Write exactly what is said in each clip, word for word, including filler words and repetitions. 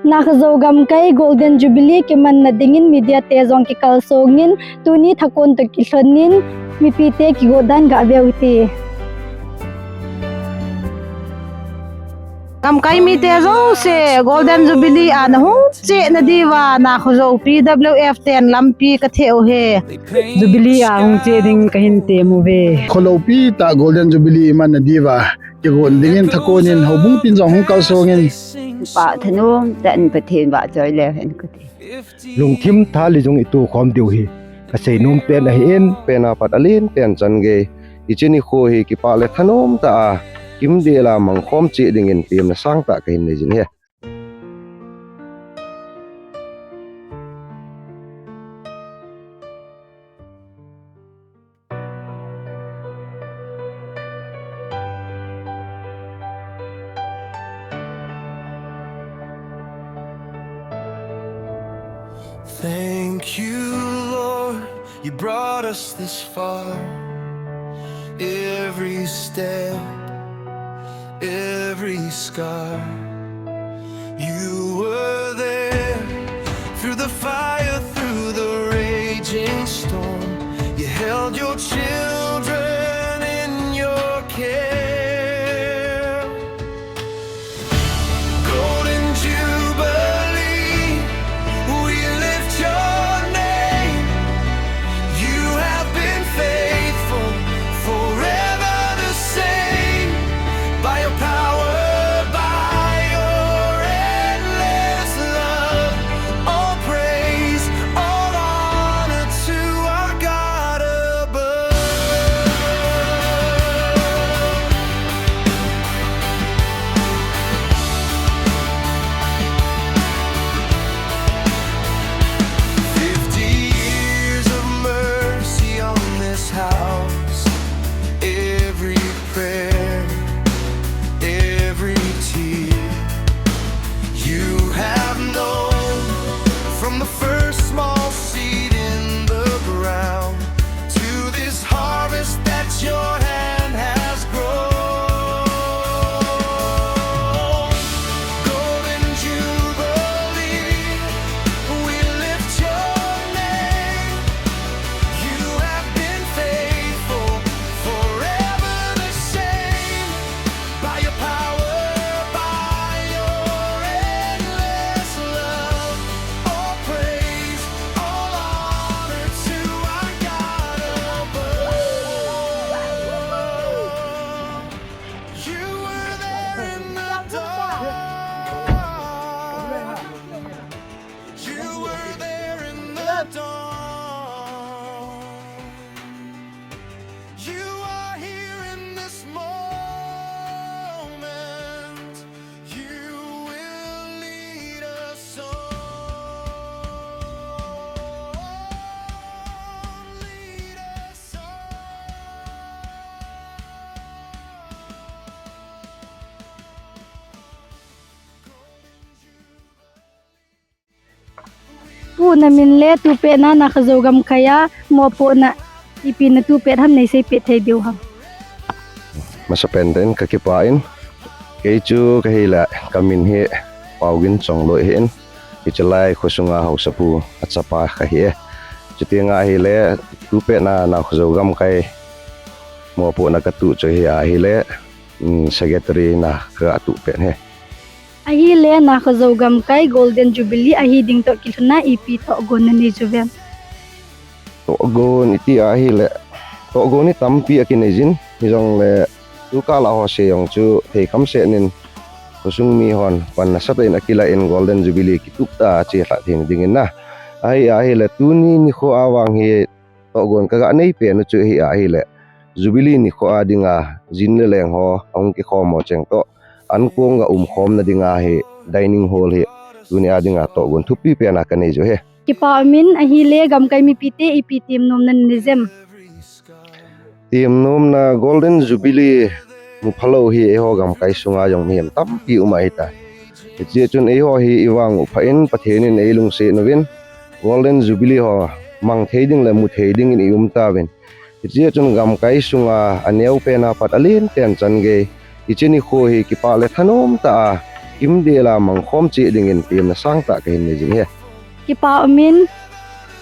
Nakhojo gamkai Golden Jubilee kimanna dingin media te jong kikalsongin, tuni thakon toh kilhonin mipite kigot dan gaveu hite. Gamkai mite jouse Golden Jubilee a nahung cheh nadiuva Nakhojo P W F ten lampi katheh u ahi. Jubilee a hung cheh ding kahin tem uve. Kholou pi tah Golden Jubilee imanna diuva kigon dingin thakonin houbung tin jong hung kalsongin. Pa thanom tah in Pathen vahchoi leu hen kati. Lungthim thalou jong itoh khom diu ahi. Kasei nom pen ahin. Pen apat alen pen chan gei. Hiche nikho hi kipah le thanom tah a kimdel a mangkhom cheh dingin temna sangtah kahin nei jin ahi. Thank you, Lord, you brought us this far. Every step, every scar, you were there. Through the fire, through the raging storm, you held your children in your care. Golden Jubilee, we lift your name. You have been faithful, forever the same. By your power, by your endless love, all praise, all honor to our God above. Fifty years of mercy on this house. Every prayer, every tear, you have known. From the first small seed in the ground to this harvest that your hand has grown. Golden Jubilee, we lift your name. You have been faithful, forever the same. By your power, by your endless love, all praise, all honor to our God above. You were there in the dark. You were there in the dawn. You are here in this moment. You will lead us on, lead us on. Pu, namin le tupet na Nakhojo gamkai a mopohna ipi natoh pet ham, neisei pet thei diu ham? Masapen in kakipah in, kei chu kahile kamin hi Paogin Chongloi ahin, hichelai khosunga haosapu achapa kahi e. Chuti nga hile tupet na Nakhojo gamkai mopohna katoh chu hi ahile, um, secretary na kagatoh pet ahi. Ahile Nakhojo gamkai Golden Jubilee ahi ding toh kilhonna ipi tohgon nanei uvem? Tohgon iti ahile, tohgon hi tampi akinei jin, hijongle tukal a ho se jong chu thei kham seh in, khosung mihon pan nasatah in akilah in Golden Jubilee kitup tah a chelhah theina dingin na. Ahi, ahile tuni nikho a vang hi tohgon kaga nei pen u chu hi ahile, Jubilee nikho a dinga jin le leng ho ahung kikhom ho cheng toh ankong ga umkhomna dinga hi dining hall hi tuni a dinga tohgon thupi pen a kanei u ahi. Kipah umin, ahile gamkai mipite ipi temnomna nanei jem? Temnomna Golden Jubilee muphalou hi eiho gamkai sunga jong mihem tampi um ahitai. Hiche chun eiho hi ivang u pha in Pathen in eilungset uvin Golden Jubilee ho mang thei ding le mu thei dingin ium tauvin. Hiche chun gamkai sunga aneo pen apat alen pen chan gei, hiche nikho hi kipah le thanom tah a Kimdel a mangkhom cheh dingin temna sangtah kahin nei jing e. Kipa umin,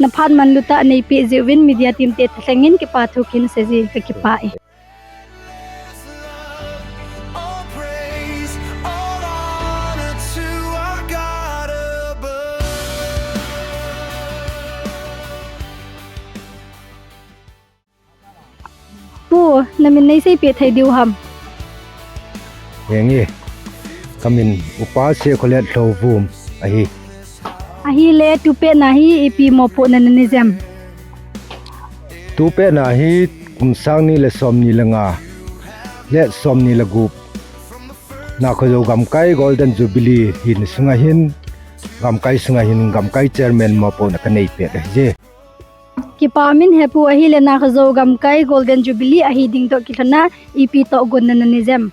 naphat manlutah neipeh jeh uvin media team te thalheng in kipa thu kahin sei e, kakipah e. Pu, namin neiseipeh thei diu ham? Henge, kamin Upa Sekholet Lhouvum ahi. Ahile, tupet na hi ipi mopohna nanei jem? Tupet na hi kum sang ni le som ni le nga le som ni le gup, Nakhojou Gamkai Golden Jubilee hina sunga hin, gamkai sunga hin, gamkai chairman mopohna kanei pet ahije. Kipa umin hepu, ahile Nakhojou Gamkai Golden Jubilee ahi ding toh kilhona ipi tohgon nanei jem?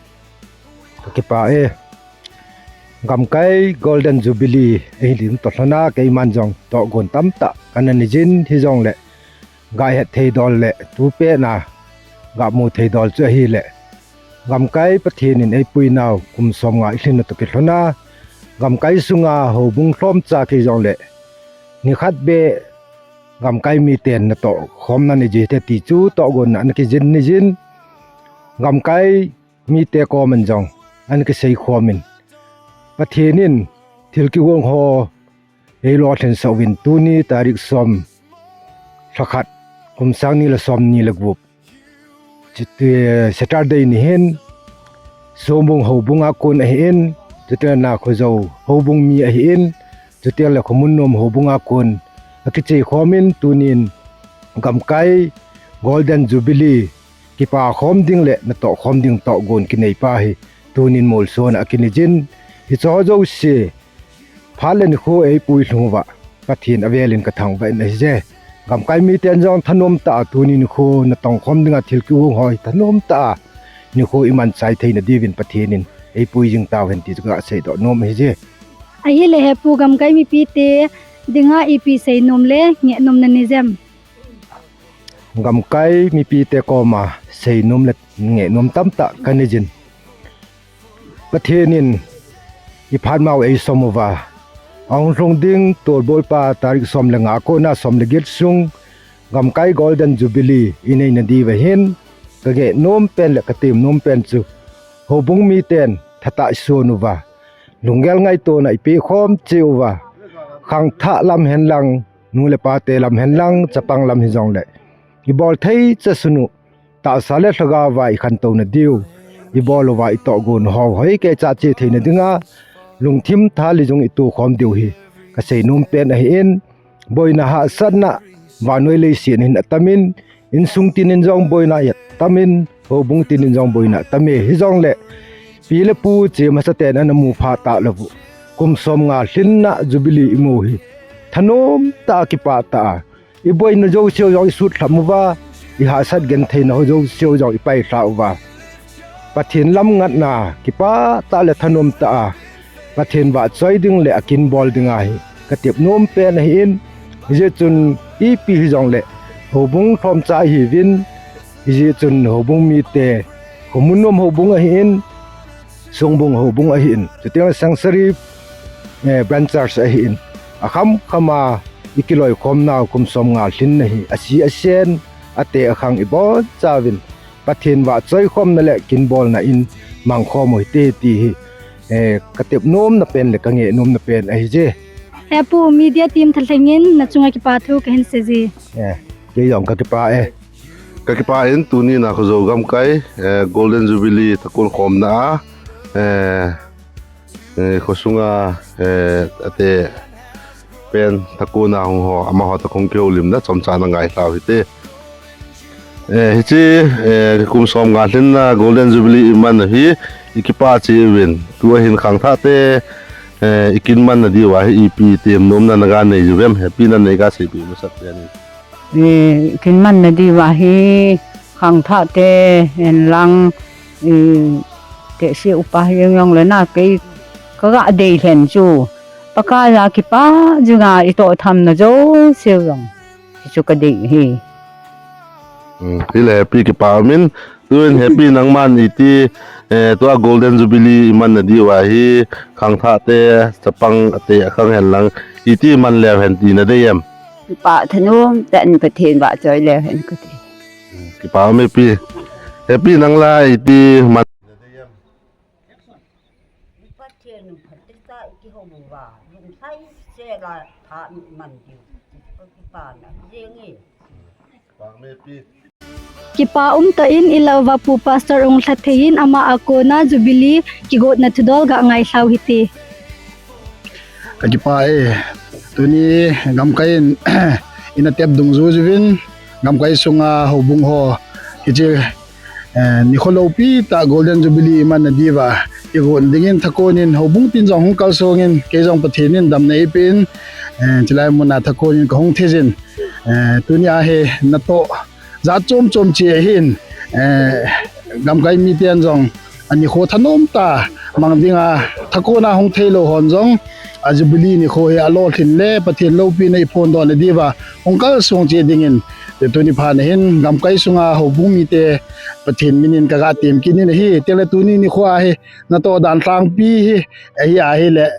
Kakipah e. Gamkai Golden Jubilee ahi ding toh lhona keiman jong tohgon tamtah kanei jin, hijongle gahet thei dol le tupet na gamu thei dol chu ahile, gamkai Pathen in eipui nau kum som nga ilhin na toh kilhona, gamkai sunga houbung lhomcha kei jongle nikhat beh gamkai miten natoh khomna nei jite ti chu tohgon na ana kijin nei jin, gamkai mite komin jong ana kisei khomin, Pathen in thil kigong ho eilolhin sah uvin, tuni tarik som, lha khat, kum sang ni le som ni le gup, chuti Saturday ni hin, Songbung houbung a kon ahin, chuti Nakhojou houbung mi ahin, chuti le Khomunnom houbung a kon akiche khomin, tunin gamkai Golden Jubilee kipa khom ding le natoh khom ding tohgon kinei pa hi tunin molsona akinei jin. Hiche ho jouse phat le nikho eipui lhung uva Pathen avelin kathangvah in ahije. Gamkai miten jong thanom tah a tuni nikho natong khom dinga thil kigong ho hi thanom tah a nikho iman chai theina diuvin Pathen in eipui jing tauhen ti chu kasei doh nom ahije. Ahile hepu, gamkai mipite dinga ipi seinom le ngehnom nanei jem? Gamkai mipite koma seinom le ngehnom tamtah kanei jin. Pathen in iphat mau eisom uva, ahung lhung ding tolbol pa tarik som le nga kona som le get sung gamkai Golden Jubilee inei na diuva hin, kangehnom pen le katemnom pen chu houbung miten thatah ison uva, lunggel ngaitona ipeh khom cheh uva, khangthah lam henlang, nu le pate lam henlang, chapang lam hijongle, ibol thei chasunu tahsa le lhagao va ikhantouna diu, ibol uva itohgon ho hoikei cha che theina dinga lungthim tha lijung itokhom diu hi kaseinom pen ahin, boina hahsatna vannoi leiset hin atamin, insung tinin jong boina atamin, houbung tinin jong boina atame, hijongle pi le pu che masaten ana mu pha talou u, kum som nga lhinna Jubilee imu hi thanom tah a, kipah tah a, iboina jouseu jong isutlham uva, ihahsat gentheina ho jouseu jong ipailha uva, Pathen lam ngatna kipah tah le thanom tah a Pathen vahchoi ding le akinbol dinga hi katepnom pen ahin, hijeh chun ipi hijongle houbung lhomcha ihiuvin, hijeh chun houbung mite, Khomunnom houbung ahin, Songbung houbung ahin, chuteng le Sangsari, eh, Branch Church ahin, akham khama ikiloikhomnau kum som nga lhinna hi asi asen, ate akhang ibonchauvin Pathen vahchoikhomna le kinbolna in mangkhom u hite ti hi, eh, katepnomna pen le kangehnomna pen ahije. Hepu, media team thalheng in nachunga kipathu kahin seije. Eh, kei jong kakipah e. Kakipah in tuni Nakhojou gamkai, eh, Golden Jubilee thakon khomna a, eh, eh, khosunga, eh, ate pen thakon a hung ho, amaho toh kahung kihoulimna chomcha na ngailhau hite. Eh, hiche, eh, kum som nga lhinna Golden Jubilee imanna hi ikipah cheh uvin, tua hin khangthahte, eh, ikinmanna diuva hi ipi temnomna naga nei uvem, hepi nanei kaseipeh masat uvin. Eh, kinmanna diuva hi khangthahte henlang, eh, tehse upa hijongle na kei kaga deilhen chu Pakaiya kipah jinga itoh thamna jouseu jong hichu kadei hi. Hmm, hile hepi, kipah umin, Tun Happy, nangman iti, eh, tua Golden Jubilee iman nadiu ahi, khangthah te, chapang te akhang hen lang, iti man leu hen ti nadei em? Kipa thanom tah in Pathen vahchoi leu hen kati. Kipa um e pi. Happy, nangla iti man. Pathen phatechan i kihou uva, lungthim sela tha i man diu, ka kipana jeng e. Kipa um tah in i louva Pu Pastor Onglhathei in ama a kona Jubilee kigotna thudol ga ngailhau hite. Ka kipa e, tuni gamkai in ina tep dungjuiyin, gamkai sunga houbung ho, hiche, eh, nikho loupi tah Golden Jubilee iman nadiuva, igon dingin thakon in houbung tin jong hung kalsong in, kei jong Pathen in damna eipen, eh, chulai muna thakon in kahung thei jin, eh, tuni a hi natoh jat chom chom cheh ahin, eh, gamkai miten jong, anikho thanom tah mang dinga, thakon a hung thei lou hon jong, a Jubilee nikho hi alolhin le Pathen loupina iphondoh nadiuva hung kalsong cheh dingin, tuni phat a hin gamkai sunga houbung mite Pathen minin kaga tem kit in ahi, tile tuni nikho a hi natoh dan lhangpi hi, ahi ahile,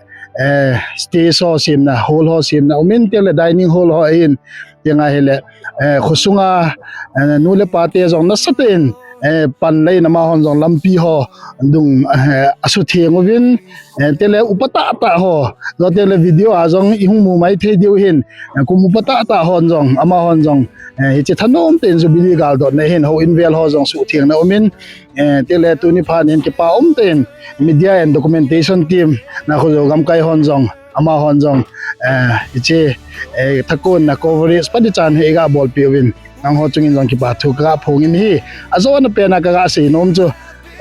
eh, stage ho semna, hall ho semna umin, tile dining hall ho ahin, tia ahile, eh, khosunga, eh, nu le pa te jong nasatah in, eh, pan lei in amahon jong lampi ho dung, eh, asutheng uvin, eh, tile upa tah tah ho, jong tile video a jong ihung mu mai thei diu hin, eh, kum upa tah tah hon jong, amahon jong, eh, hiche thanom tah in Jubilee galdotna hin houin vel ho jong suhthengna umin, eh, tile tuni phat in kipa um tah in media and documentation team Nakhojo gamkai hon jong, amahon jong, eh, hiche, eh, thakon na coverage phatechan hi iga bolpeh uvin, nangho chungin jong kipa thu kaga phong in ahi. Ajona pen a kaga seinom chu,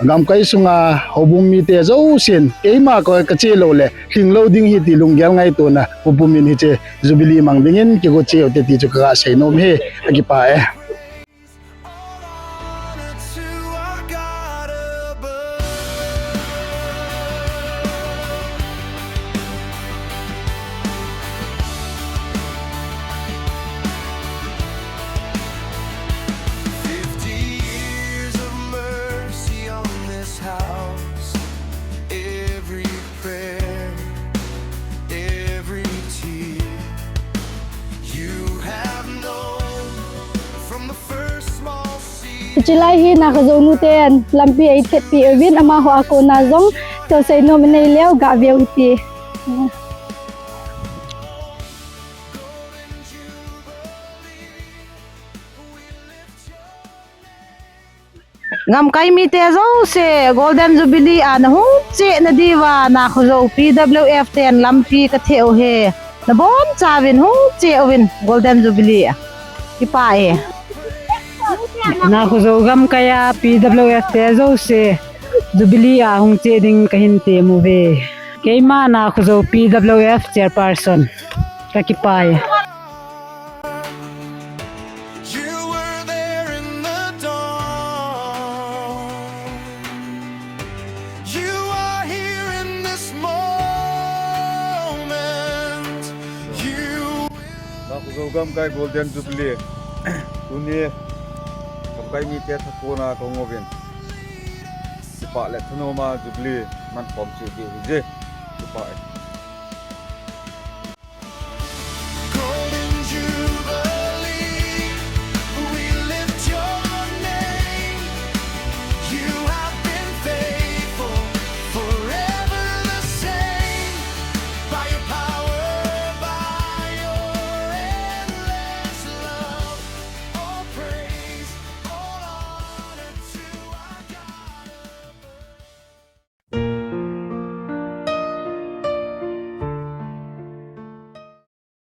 gamkai sunga houbung mite jousen, keima ko kache lou le, lhing lou ding ahi ti lunggel ngaitona pumpum in hiche Jubilee mang dingin kigo cheh ute ti chu kaga seinom e, ka kipa e. Hichelai hi Nakhojo nu ten lampi eithetpeh uvin, amaho a kona jong thusei nom inei leu gaveu hite. Gamkai mite jouse, Golden Jubilee a nahung cheh nadiuva, Nakhojo P W F ten lampi kathe u ahi. Nabonchauvin hung cheh uvin Golden Jubilee a. Kipa e. Nakhojo gamkai a P W F te jouse, Jubilee a hung cheh ding kahin tem uve. Keima Nakhojo P W F chairperson. Ka kipa e. Nakhojo gamkai Golden Jubilee. Tuni gamkai mite thakon a kahung uvin, kipa le thanom a Jubilee mankhom cheh ding ahije. Kipa e.